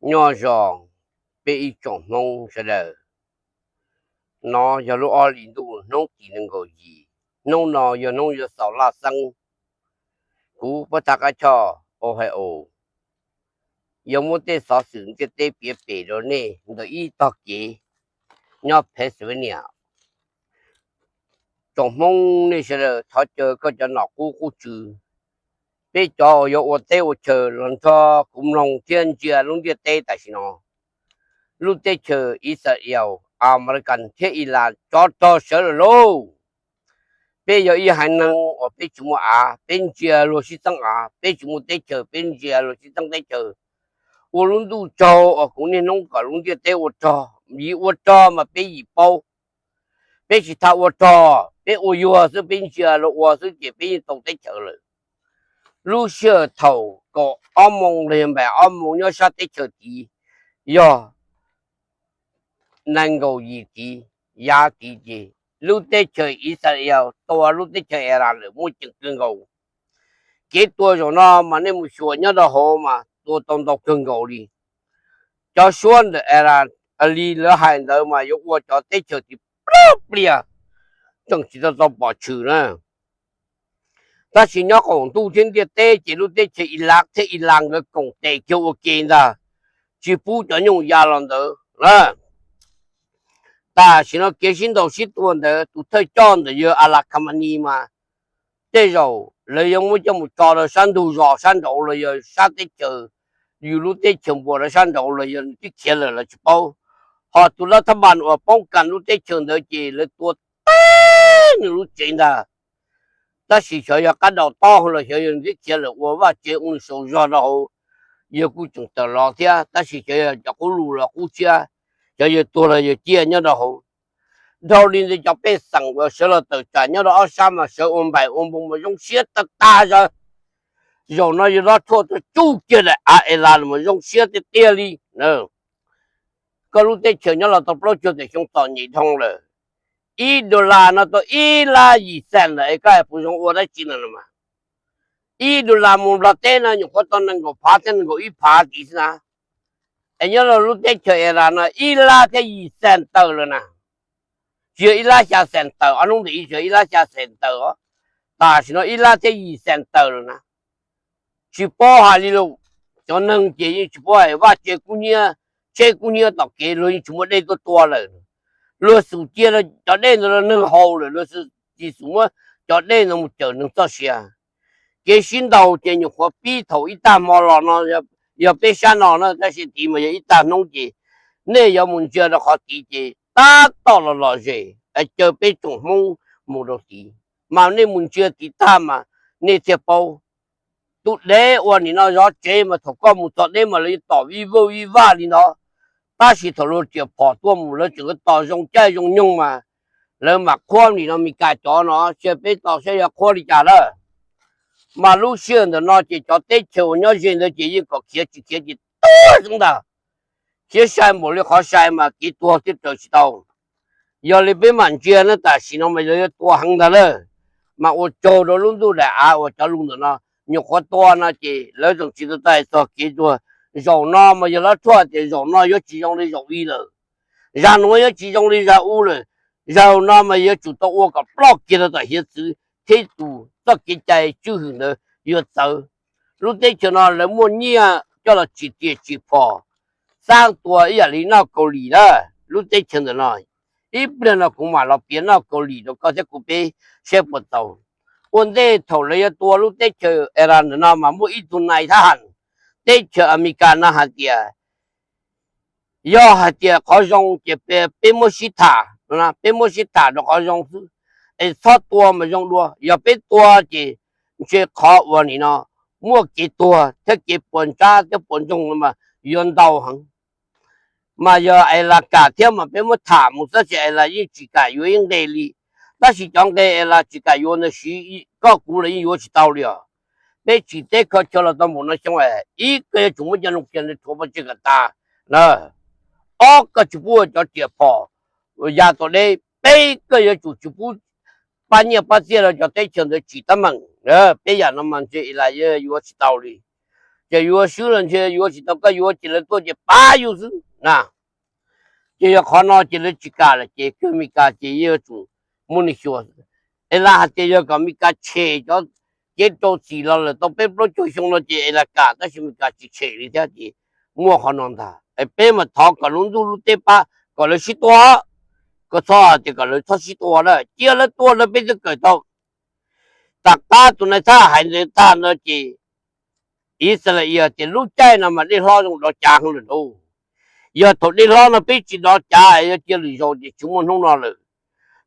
Nyob zoo peb ib tsoom Hmoob sawv daws. No yog lub ob hlis ntuj hnub tim nees nkaum yim, hnub no yog hnub yuav xaus laj xeeb. Kuv Pab Thaj Qab Choj Ohio yuav muab tej xov xwm ntiaj teb piav pem rau nej ntawm ib tog kev nyob Pennsylvania. Tsoom Hmoob nej sawv daws thov caw koj cov nom qub qub tswv, peb cov uas yuav ua teb ua chaw los nrog kuv mloog thiab ntsia lub ntiaj teb tam sim no. Lub teb chaws Israel, American thiab Iran tsov rog sawv lawm lauj. Peb yog ib haiv neeg uas peb tsis muaj av, peb ntsia luag sib txeeb av, peb tsis muaj teb chaws, peb ntsia luag sib txeeb teb chaws. Ua lub ntuj tsaug uas kuv niaj hnub kom lub ntiaj teb ua rog, yim ua rog mas peb yim paub. Peb tsis tham ua rog, peb ua yuag xwb, peb ntsia luag ua xwb ces peb yeej tau teb chaws lawm. Lub sij hawm thaum kaum ob moos los yog npaum ob moos nyob sab teb chaws tid, yog nees nkaum yim tid, yav tid ces lub teb chaws Israel tua lub teb chaws Iran lawm muaj ceem kawg nkaus. Kev tua zaum no mas nej mus xyuas nyob rau hauv mas tua tau ntau kawg nkaus li. Cov suab ntawm Iran li lawv hais ntawd mas yuav ua cov teb chaws tid plab plias, tseem tsis tau tau pom tshwm na. Tab sis nyob qaum ntuj thiab ntiaj teb ces lub teb chaws Iraq thiab Iran nkawd koom tes kiag ua ke ntag, tsis pub cov nyooj ya los ntawd na. Tam sim no kev sib ntaus sib tua ntawd tus thawj coj ntawm yawg Alakhamani mas tej zaum lawv yuav muab coj mus tso rau sab ntug zos sab nraud los yog sab teb chaws, yus lub teb chaws npuas rau sab nraud los yog nws twb khiav lawm los tsis paub. Ho tus lab thab npas uas poob kas lub teb chaws ntawd ces lawv tua tag nws lub tsev ntag. Tab sis xyov yog qab daus tob los xyov yog nws twb khiav lawm ua vaj tsev ua nws sau zog rau hauv, yawg kuj tseem tawm los thiab, tab sis xyov yog cov qub lus los qub tshiab, xyov yawg tuag los yawg ciaj nyob rau hauv. Dhau li ntawd cov pej xeem uas sawv los tawm tsam nyob rau ob sab mas sawv ua npaim ua npoos mas zoo siab tag tag zog. Zaum no yawg Donald Trump tsuj kiag daim av Iran los mas zoo siab tiag tiag li. Koj lub teb chaws nyob los tau plaub caug tawm xyoo txom nyem dhau lawm. Ib dollar no tau ib lab yim cent lawm es koj hais puas zoo ua dab tsi no mas. Ib dollar mus Nplog teb no nyuam qhuav tau nees nkaum phav thiab nees nkaum ib phav tid xwb na. Es nyob rau lub teb chaws Iran no ib lab thiab yim cent tawm lawm na. Tsis yog ib lab xya cent tawm, ob hnub ntawd tsis yog ib lab xya cent tawm os. Tam sim no ib lab thiab yim cent tawm lawm na. Tsis paub hais li lawm, cov neeg ces yeej tsis paub hais, vaj tse kub hnyiab, tsheb kub hnyiab tom kev luag yeej tsis muaj dej tuaj tua lawm. Luag xum cia cov dej ntawd rau neeg haus lawm, luag tsis xum muab cov dej ntawd mus cawm neeg txoj sia. Kev sib ntaus ces nyuam qhuav pib thaum ib tag hmo los no, yog peb sab no na, tab sis tid mas yog ib tag hnub ces nej yuav mus ntsia rau qhov tid ces tab tom los lom zem, caw peb tsoom Hmoob mus rau tid, mas nej mus ntsia tid tag mas nej thiaj paub. Tus dev uas nim no zov tsev mas thaum koj mus txog deb mas lawv yuav tom vij vawj vij vaj li ntawd, tab sis thaum luag riam phom tuaj mus lawv tseem tos zoo caij zoo nyoog mas lawv mam qhuab. Nim no Meskas cov no sia peb tos saib yuav qhuab li cas lawm. Mas lub sij hawm ntawm no ces cov teb chaws uas nyob ze ntawd ces yeej kom khiav tsis khiav ces tuag xwb ntag. Khiav sai npaum li qhov sai mas kev tuag thiaj raws tsis tau. Yog li peb mam ntsia na, tam sim no mas lawv yuav tua heev ntag lawm. Mas ua tsaug rau lub ntuj daim av uas cov lus ntawm no nyuam qhuav tua no ces lawv tseem tsis tau tag txog kev tuag. Zaum no mas yog lawv thuam tias zaum no yuav tsis zoo li zaum ub lawm, zag nuav yuav tsis zoo li zag ub lawm, zaum no mas yuav tsum tau ua kom ploj kiag rau tom hiav txwv thiab tus txoj kev cai tswj hwm ntawd yuav txawv. Lub teb chaws no lawv muaj nyiaj coj los tsim riam tsim phom, xab tua ib yam li noj Kaus Lim na. Lub teb chaws ntawm no ib pliag no kuv mam los piav noj Kaus Lim rau koj thiab kuv peb saib puas txaus. Ua ntej thaum lawv yuav tua lub teb chaws Iran ntawm no mas muaj ib tug nai thab ham teb chaws Amelikas no hais tias, yog hais tias qhov zoo ces peb muab sib tham, peb muab sib tham rau qhov zoo xwb, es txhob tua mas zoo dua. Yog peb tua ces ntshe qhov uas nim no muaj kev tuag thiab kev puas ntsab thiab puas ntsoog no mas yuav ntau heev. Mas yog es las kam thiab mas peb muab tham mus xwb ces es las yeej tsis kam yuav ib nqe li. Tab sis cov nqe es las tsis kam yuav ntawd siv koj kuv los yeej yuav tsis tau li os. Peb tsim teb kho chaw los tau npaum no xyoo, ib koj yuav tsum muab cov nug kiag ntawd rhuav pov tseg kom tas na. Ob, koj tsis pub ua cov riam phom ya tau deb. Peb, koj yuav tsum tsis pub pab nyiaj pab txiaj rau cov teb chaws ntawd tsim teeb meem. Peb yam no mas ntshe es las yuav tsis tau li. Ces yuav swb los ntshe yuav tsis tau, koj yuav ces lawv tuaj ces pab yus xwb na. Ces yog qhov no ces lawv tsis kam lawm ces kawg Meskas ces yuav tsum muab nws xyuas. Es lam hais tias yog kom Meskas tshem cov cev rau txim los lawm tau peb plaub caug xyoo no ces es lam kam, tab sis Meskas tsis tshem li thiab ces muaj qhov no ntag. Es peb mas thov kom lub ntuj lub teb pab kom lawv sib tua, kom txhob hais tias kom lawv txhob sib tua na, cia lawv tua lawv peb twb kawm tau. Tom qab tus nais thab hais ntawd tag no ces Ixayees tias lub caij no mas dej hlob zoo dov cav heev lawm lauj. Yog thaum dej hlob no peb tsis dov cav yuav cia lwm zaus ces tsis muaj hnub no lawm.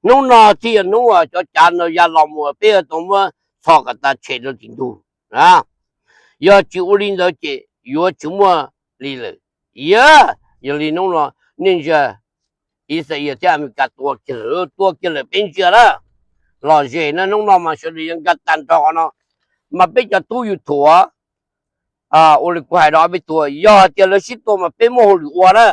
Hnub no thiaj yog hnub uas cov cav no ya los mus peb yuav tau muab txhos kom tas tshem rau tim ntug. Yog tsis ua li ntawd ces yuav tsis muaj li lawm. Yog, yog li hnub no nej ntsia Ixayees thiab Amelikas tua kiag lawm, tua kiag lawm peb ntsia na. Lom zem na, hnub no mas sawv daws yuav nkag tag nrho qhov no. Mas peb cov tub YouTube ua li kuv hais rau peb tuaj, yog hais tias lawv sib tua mas peb muaj hauj lwm ua na.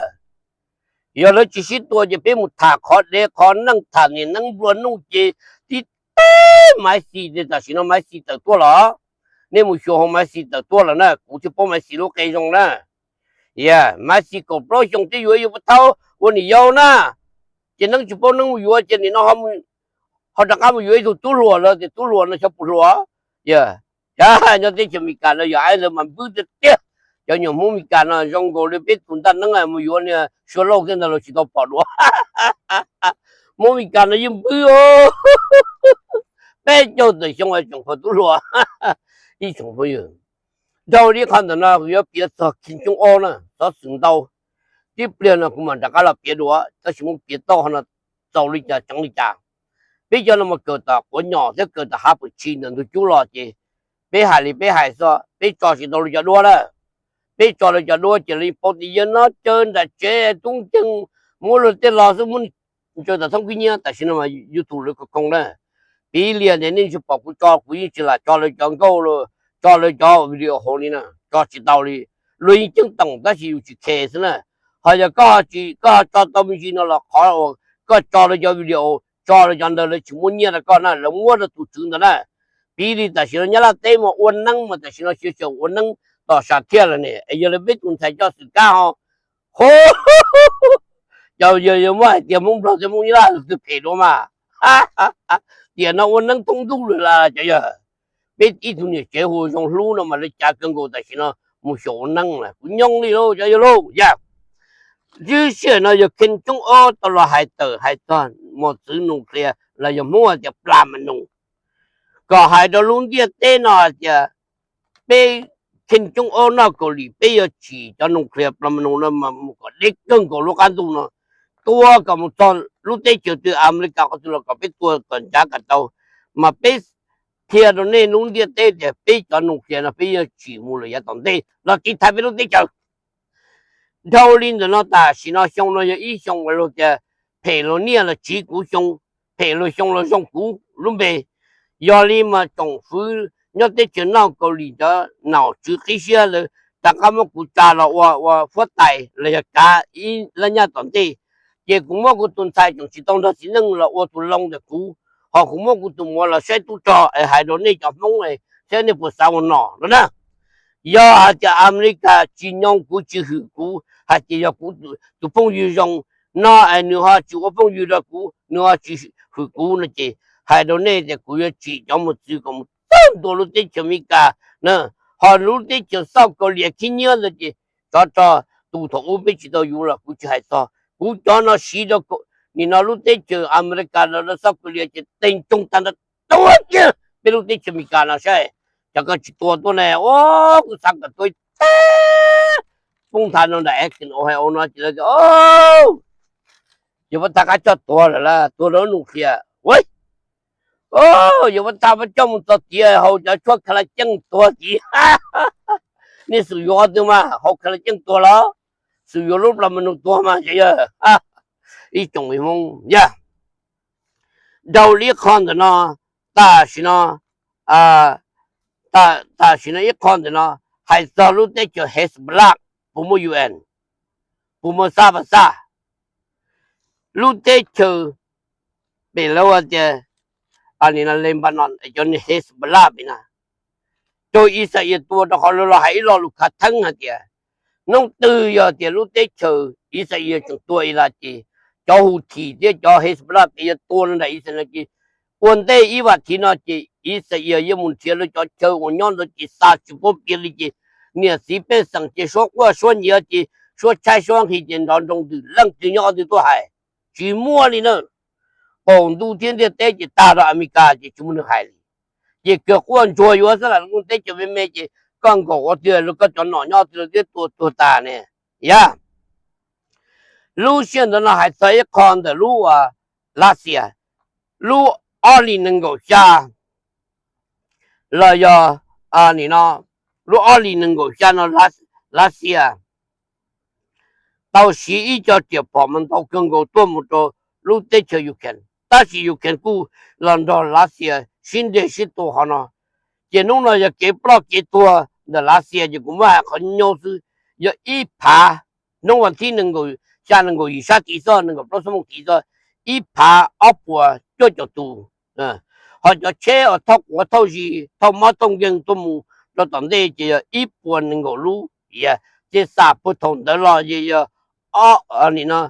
Yog lawv tsis sib tua ces peb mus tham qhov dev qhov neej, tham niam neeb nplua nuj ces tib teb Maiv Xis, tam sim no Maiv Xis tawm tuaj los, nej mus xyuas hauv Maiv Xis tawm tuaj los na, kuv thiaj paub Maiv Xis lub qe zoo na. Yog Maiv Xis kaum plaub xyoo twb yuav yuav puas thaub ua niam yau na, ces neeb tsis paub neeb mus yuav ces nim no ho rov qab mus yuav ib tug tub hluas lawm tias tub hluas no xyov puas hluas. Yog, nyob teb chaws Amelikas no yog aib ntawd mas npwb tiag tiag. Cov nyuam Hmoob Amelikas no zoo nkaus li peb tus ntaj neeb mus yuav niag Suav Lauj kiag ntag los tsis tau pom dua. Hmoob Amelikas no yeej npwb, peb caug tawm xyoo tsoom phaum tub hluas. Ib tsoom phooj ywg, dhau li qhov ntawm no kuv yuav piav txog Kim Jong Un na, xov xwm ntau. Tib pliag no kuv mam rov qab los piav dua, tab sis muab piav tau qhov no txaus li cas tseev li cas. Peb cov no mas kawm tom quav nyom thiab kawm tom hav pwm tshis ntawm ntug cub los ces peb hais li peb hais xwb, peb tso tsis tau lawv cov duab lawm. Peb tso lawv cov duab ces lawv paub tias yawg no caw nram tsev tub nkeeg, muab luag tej los xwb, muab ntsaws tom thoob khib nyiab. Tam sim no mas YouTube lawv koom koom na, piv li tias nej tsis pom kuv tso, kuv yeej tsis lam tso lawv cov nkauj, tso lawv cov video hauv li na, tso tsis tau li. Luag yeej ceeb toom tab sis yus tsis khes xwb na. Ho yog koj tsis, koj ho tso tau me ntsis no los qhov uas koj tso lawv cov video, tso lawv cov ntawd lawv tsis muab nyiaj rau koj na, lawv muab rau tus tswv ntawd na. Piv li tam sim no Nyab Laj teb mas ua neeb mas tam sim no sawv daws ua neeb tom sam thiaj lawm ne, es yog li peb tus ntxhais coj xwm kab ho, ho, cov yawg muab hais tias Hmoob Nplog thiab Hmoob Nyab Laj twb phem dua mas. Tiam no ua neeb thoob ntuj lawm las cov yawg. Peb ib tug niam tsev hu Zoo Hlub no mas lawv cav kawg nkaus tam sim no mus xyaum ua neeb lawm, kuv nyooj li lauj cov yawg lauj. Yog, lub sij hawm no yog Kim Jong Un tau los hais tawm hais txog mos txwv nuclear los yog Hmoob hais tias plas ma nus, kom hais rau lub ntiaj teb no hais tias peb, Kim Jong Un noj Kaus Lim, peb yuav tsim cov nuclear plas ma nus no mas mus kom deb kawg nkaus lub qab ntuj no, tua kom mus txog lub teb chaws twg, Amelikas qhov twg los kom peb tua kom ncav kom tau, mas peb qhia rau nej lub ntiaj teb tias peb cov nuclear no peb yuav tsim mus lawm yav tom ntej los tiv thaiv peb lub teb chaws. Dhau li ntawm no tam sim no xyoo no yog ib xyoo uas luag tias phem luag niaj los tsiv kuv xyoo, phem luag xyoo los zoo kuv lub npe. Yog li mas tsoom fwv nyob teb chaws noj Kaus Lim cov nom tswv qib siab lawv rov qab muab kuv tsa los ua, ua huab tais los yog kav ib lab nyaj tom ntej. Ces kuv muab kuv tus ntxhais tseem tsis tau nrog txiv neej los ua tus loo ntawm kuv, ho kuv muab kuv tus muam los saib tub rog es hais rau nej cov Hmoob saib nej puas xav ua nom no na. Yog hais tias Amelikas tsis nyoo kuv tsis hwm kuv hais tias yog kuv tus phooj ywg zoo no es nws ho tsis ua phooj ywg rau kuv, nws ho tsis hwm kuv no ces hais rau nej tias kuv yuav tsim cov mos txwv kom mus txog ntua lub teb chaws Amelikas na, ho lub teb chaws South Korea khib nyiab ntawd ces tsov rog tus thaum ub peb tsis tau yuav los kuv tsis hais txog. Kuv cov no siv rau nim no lub teb chaws Amelikas los rau South Korea ces tees tsoog tag nrho tuag kiag peb lub teb chaws Amelikas no saib. Cov koj tsis tua tuaj ne, o, kuv xav kom tua ib teg poob nthav no nram Ohio no ces lawv tias, o, yog muab thaj qab coj tuag lawm las, tuag rau nuclear. Yog muab thaj muab coj mus txog tid, haus cov tshuab kha la ceej tuag tid. Nej xub yuav qhov twg mas haus kha la ceej tuag los xub yuav lub plas ma nus tuag mas yog ib tsoom Hmoob yog. Dhau li qho ntawm no, tam sim no, tam sim no ib qho ntawm no hais txog lub teb chaws Hezbollah, puas muaj U N, puas muaj xab pas xaj, lub teb chaws pem lawv ua tias Lebanon, cov niag Hezbollah pem na, raug Israel tua, rau qhov lawv los hais ib lo lus khav theeb hais tias hnub twg yog tias lub teb chaws Israel tseem tua Iran ces cov Houthi thiab cov Hezbollah pem yuav tua no nram Israel no ces ua ntej ib vas thiv no ces Israel yuav mus nrhiav lawv cov chaw uas nyob ntawd ces xa tsis paub piav li ces niam txiv pej xeem ces suab quaj suab nyiav ces suab tshaib suab nqhis ces nrov nroo ntws leej twg nyob qhov twg tuaj hais. Tsis muaj li na. Qaum ntuj thiab ntiaj teb ces tag rau Amelikas ces tsis muaj neeg hais li. Ces kawg quaj ntsuag yuav xwb lam lub teb chaws me me ces koj nkaum ua twg los koj cov nom nyob twg los twb tua tuag tas ne. Yog lub sij hawm ntawd no hais txog ib qho ntawm lub uas Lav Xias, lub ob hlis nees nkaum xya los yog nim no lub ob hlis nees nkaum xya no Lav Xias tau siv ib co riam phom mas ntau kawg nkaus tuaj mus rau lub teb chaws Ukraine, tab sis Ukraine kuj los nrog Lav Xias sib nreg sib tua qhov no. Ces hnub no yog kev ploj kev tuag ntawm Lav Xias ces kuv muab hais qhov nyuaj xwb, yog ib phav, hnub vas thib nees nkaum xya nees nkaum yim sab tid xwb, nees nkaum plaub xuab moos tid xwb, ib phav ob puas cuaj caum tus. Ho cov tsheb uas thauj quav thauj zis thauj mob thauj nkeeg tuaj mus rau tom ntej ces yog ib puas nees nkaum lub. Ces xam puag thaum ntawd los ces yog nim no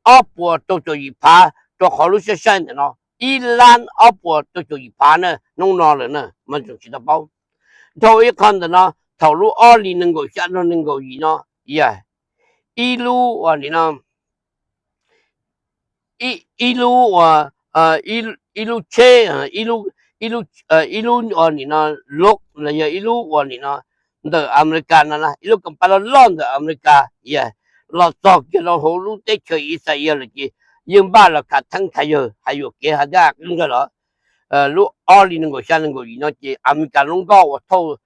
ob puas rau caum yim phav, rau qhov lub sab saib ntawm no ib lab ob puas rau caum yim phav na hnub no lawm na mas tseem tsis tau paub. Dhau ib qho ntawm no, thaum lub ob hlis nees nkaum xya rau nees nkaum yim no, yog ib lub uas nim no ib lub uas ib lub tsheb, ib lub nim no loj los yog ib lub uas nim no ntawm Amelikas no na, ib lub company loj loj ntawm Amelikas, yog los txog kiag rau hauv lub teb chaws Israel lawm ces yeej npaj los khav theeb thaiv yawg hais yuam kev hais tias qeeb nkaus los. Lub ob hlis nees nkaum xya nees nkaum yim no ces Amelikas lub nkoj uas thauj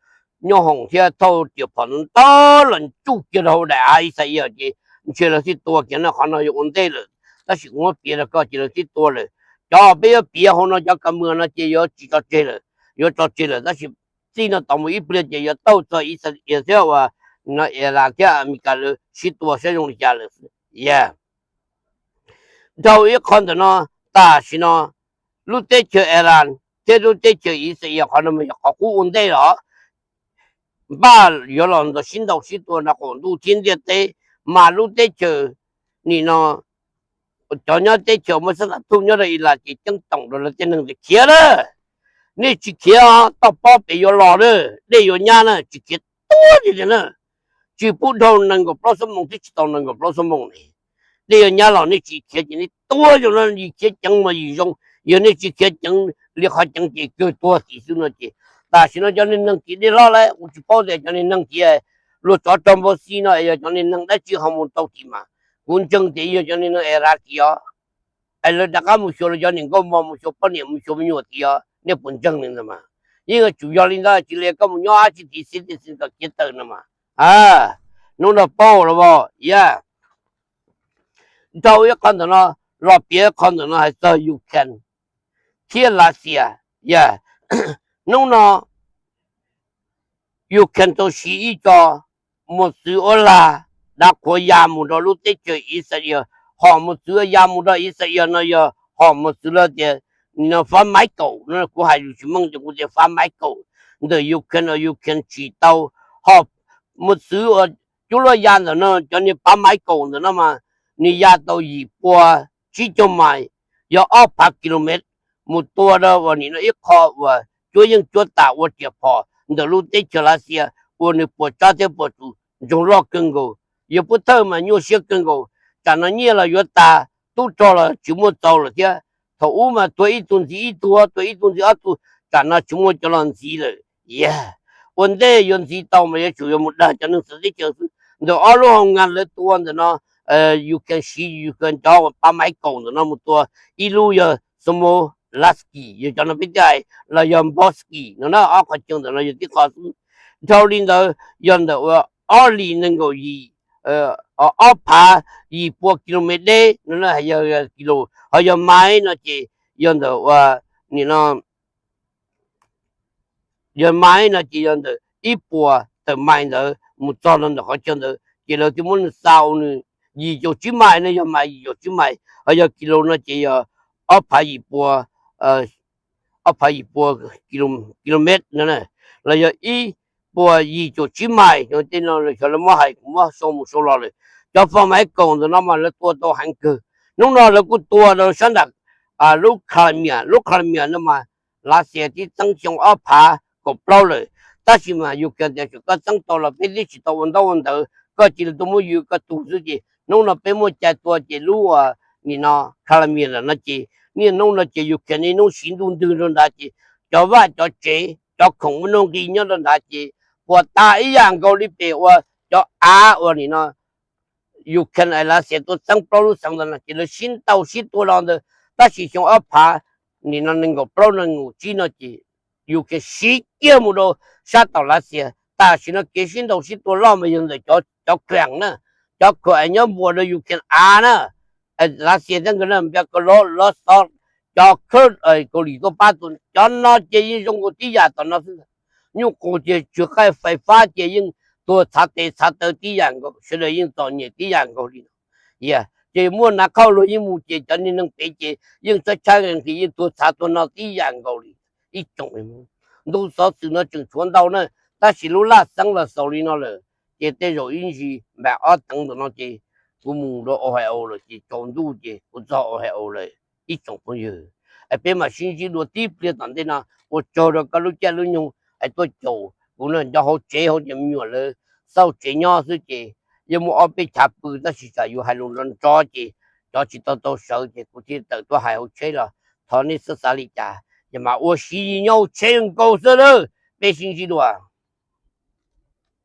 nyooj hoom thiab thauj riam phom ntau los ntsuj kiag rau hauv daim av Israel ces ntshe lawv thiaj tua kiag no, qhov no yuav ua ntej lawm. Tab sis kuv muab piav rau koj ces lawv thiaj tua lawm. Cov peb yuav piav hauv no cov ka muas no ces yuav tsis tso tseg lawm, yuav tso tseg lawm, tab sis txij no tau mus ib pliag ces yuav tau txog Israel thiab uas no Iran thiab Amelikas lawv sib tua saib zoo li cas lawm. Yog dhau ib qho ntawm no, tam sim no lub teb chaws Iran thiab lub teb chaws Israel qhov no mas yog qhov qub ua ntej los npaj yuav los ntawm sib ntaus sib tua no qaum ntuj thiab ntiaj teb, mas lub teb chaws nim no cov nyob teb chaws muaj xab tas thuj nyob rau Iran ces ceeb toom rau lawv tej neeg tias khiav na, nej tsis khiav toj pob pem yuav los na, dej yuav nyab na, tsis khiav tuag li tiag na. Tsis pub dhau nees nkaum plaub xuab moos twb tsis tau nees nkaum plaub xuab moos ne, dej yuav nyab los nej tsis khiav ces nej tuag zoo no, yim khiav ceev mas yim zoo, yog nej tsis khiav ceev li qhov ceev ces kawg tuag xwb no ces tam sim no cov niag neeg tim dej hlob lawm kuv tsis paub tias cov niag neeg tim luag tsov rog npau xi no yog cov niag neeg dab tsi ho mus tau tim mas kuv ntseeg tias yog cov niag neeg Iran tim os, es lawv rov qab mus xyuas lawv cov niam nkauj mog, mus xyuas poj niam, mus xyuas me nyuam tim os, nej puas ntseeg li ntawd mas? Yeej yuav tsum yog li ntawd, tsis li koj mus nyob dab tsi tim xib tim xis kom khiav tawm no mas. Hnub no paub los as, yog dhau ib qho ntawm no, los piav qho ntawm no hais txog Ukraine thiab Lav Xias. Yog hnub no Ukraine tau siv ib co mus txwv ua lag dav qhuav ya mus rau lub teb chaws Israel. Hom mus txwv ya mus rau Israel no yog hom mus txwv lawv tias no fab maiv kaum no, kuv hais lus tsis meej ces kuv tias fab maiv kaum ntawm Ukraine uas Ukraine tsim tau. Hom mus txwv uas cuab luaj ya ntawm no, cov niag pab maiv kaum ntawm no mas nws ya tau yim pua tsib caug mais, yog ob phav kilomev, mus tua rau uas nim no ib qho uas cuab yeej cuab tas ua riam phom ntawm lub teb chaws Lav Xias uas nws puas tsab thiab puas tsum ntsoog loj kawg nkaus. Yog pub thawj mas nyuaj siab kawg nkaus, tsam no nyiaj los yuav tas, tub rog los tsis muaj txaus lawm thiab. Thaum ub mas tua ib tug ntxiv ib tug, tua ib tug ntxiv ob tug, tsam no tsis muaj cov los ntxiv lawm. Yog ua ntej yuav ntxiv tau mas yuav tsum yuav mus dag cov neeg txawv teb chaws xwb. Ntawm ob lub hoo nga lawv tua ntawm no, Ukraine siv Ukraine cov uas pab maiv kaum ntawm no mus tua, ib lub yog Smolensky, yog cov no peb thiaj hais los yog Borsky no na, ob qhov chaw ntawm no yog tib qho xwb. Dhau li ntawd yog ntawm uas ob hlis nees nkaum yim, ob phav yim pua kilomev deb no na, yog kis lus, ho yog mais no ces yog ntawm uas nim no yog mais no ces yog ntawm ib puas tawm mais ntawd mus txog rau ntawm qhov chaw ntawd ces lawv thiaj muab nws xa ua nws yim caum tsib mais no, yog mais yim caum tsib mais, ho yog kis lus no ces yog ob phav yim pua ob phav yim pua kilomev no, los yog ib puas yim caum tsib mais, tej no xyov lawv muab hais, kuv muab sau mus sau los lawm. Cov fo maiv kaum ntawm no mas lawv tua tau heev kawg. Hnub no lawv kuj tua rau sab nram lub Crimea, lub Crimea no mas Lav Xias twb txeeb xyoo ob phav kaum plaub lawm, tab sis mas Ukraine tias tseem koj txeeb tau los peb twb tsis tau ua ntaub ua ntawv, koj cia li tuaj muab yws koj tug xwb ces hnub no peb muaj cai tua ces lub nim no Crimea ntawm no ces niaj hnub no ces Ukraine niaj hnub siv ntuj ntwg rau nrad ces cov vaj cov tsev cov khoom ua nuj nqi nyob rau nrad ces puas tas ib yam nkaus li pem uas cov av uas nim no Ukraine es Lav Xias tuaj txeeb plaub lub xeev ntawd no ces lawv sib ntaus sib tua los ntawd, tab sis xyoo ob phav nim no nees nkaum plaub nees nkaum tsib no ces Ukraine siv kiag mus rau sab tom Lav Xias. Tam sim no kev sib ntaus sib tua loj mas yog ntawm cov Khuam na, cov Khuam es nyob npuas rau Ukraine av na, Lav Xias thiab nkawd na, npias kaus lov lov xov, cov Kurd Kaus Lim tuaj pab tua cov no ces yeej zoo nkaus tib yam tom no xwb ntag. Nyuj qus ces tsw qaij fais fab ces yeej tuag txhav tes txhav taw tib yam nkaus, sawv daws yeej txom nyem tib yam nkaus li no. Ces muaj nav khauj luag yeej mus ces cov niag neeg pem ces yeej tshaib tshaib nqhis nqhis yeej tuag txhav tuag no tib yam nkaus li. Ib tsoom ntu xov xwm no tseem tshuav ntau na, tab sis lub laj xeeb los xaus li no lawm, ces tej zaum ib ntsis npaum ob teev ntawm no ces kuv mus rau Ohio lawm ces tsaus ntuj ces kuv txog Ohio lawm ib tsoom phooj ywg. Es peb mam sib ntsib dua tib pliag tom ntej no. Ua tsaug rau koj lub caij lub nyoog es tuaj caum kuv no, nco hauv tsev hauv ces me nyuam lawv xauj tsev nyob xwb ces yeej muaj ob peb chav pw, tab sis tsam yus hais lus nrov nrov ces cov tsis tau tau sawv ces kuv thiaj tawm tuaj hais hauv tsheb los thov nej txhob xav li cas, ces mam ua siv nyob hauv tsheb nkaus xwb lawm. Peb sib ntsib dua.